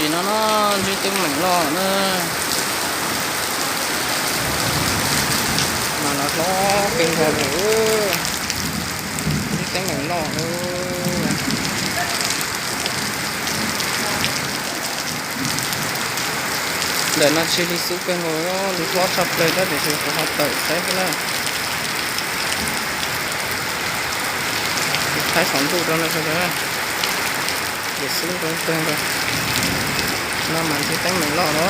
No no, ntsib teeb meem loj na. Mas los hlob kawg nkaus lawm. Ntsib teeb meem loj. Ntawm no tsis li xub kawg nkaus, lub hlob tshaj plaws tab tiam sis kuv ho tawm saib xwb na. Kuv thaib saum ntuj rau nej sawv daws. Yawm xub ntoo kawg nkaus. No mas ntsib teeb meem loj no.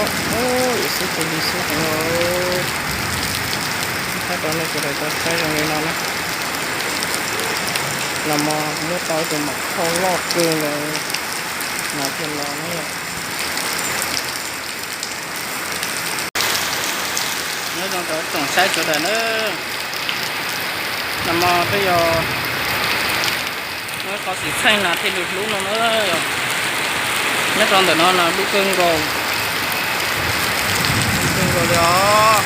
Yawm xub tus li xub heev os. Thaij rau nej sawv daws tau saib zoo li no na. Los mas muab tau ib tug maum khauj loj kawg nkaus no thiaj los na yom. Nyob zoo rau tsoom saib sawv daws na. Los mas peb yog muab qhov xwm txheej nas thiaj li hlub no na. Nyob rau ntawm no nas lub kawg nkaus, kawg nkaus li os.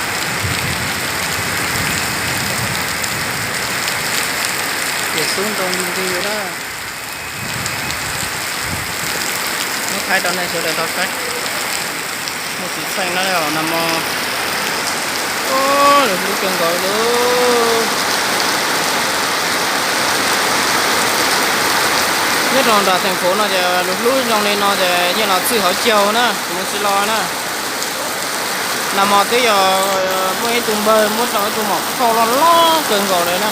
Ces xub ntoo ntws na. Muab thaij rau nej sawv daws tau saib. Muaj xwm txheej na, nas mos lug hlub kawg nkaus li. Nyob rau nram theem phuv no ces lug hlub zoo li no ces yeej los txwj hauv caug na, kuv tsis los na. Nas mos twb yog muaj ib tug npawg muab tau ib tug maum khauj loj loj kawg nkaus li na.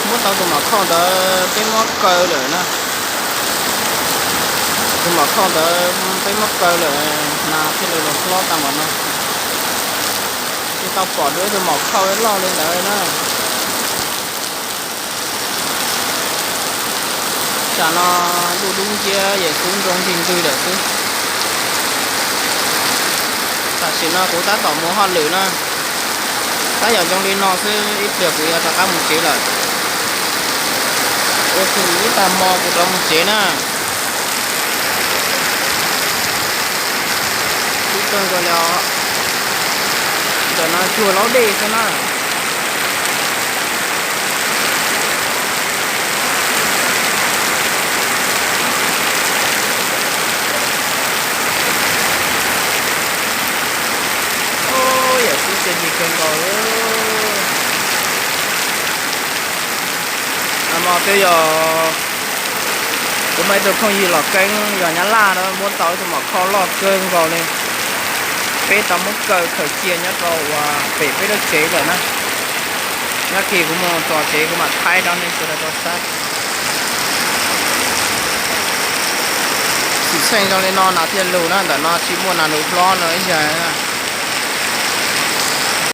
Muab tau tus maum khauj ntawd peb muab kaw lawm na. Tus maum khauj ntawd peb muab kaw lawm, nas thiaj li los hlob tag npaum no. Tsis tau pom dua ib tug maum khauj loj li ntawd na. Tsam no ntuj dub nciab yawm xub ntoo ntws ntws lawm xwb. Tam sim no kuv tab tom mus hauj lwm na. Tab yog zoo li no xwb ib pliag kuv yuav rov qab mus tsev lawm. Ua txuj ib tag hmo kuv rov mus tsev na. Ib tug nkaus li os. Ntawm no cuag laub dej xwb na. Yawm xub txiaj ntsig kawg nkaus. Mas twb yog kuv muaj ib tug phooj ywg los keeb yog Nyab Laj na, muab tau ib tug maum khauj loj kawg nkaus li. Peb tau muab kaw khaws cia nyob rau uas pem peb lub tsev lawm na. Nyob kis kuv mus txog tsev kuv mam thaij rau nej sawv daws tau saib. Xwm txheej zoo li no nas thiaj lug na, ntawm no tsis muaj nas lug hlob no ib yam.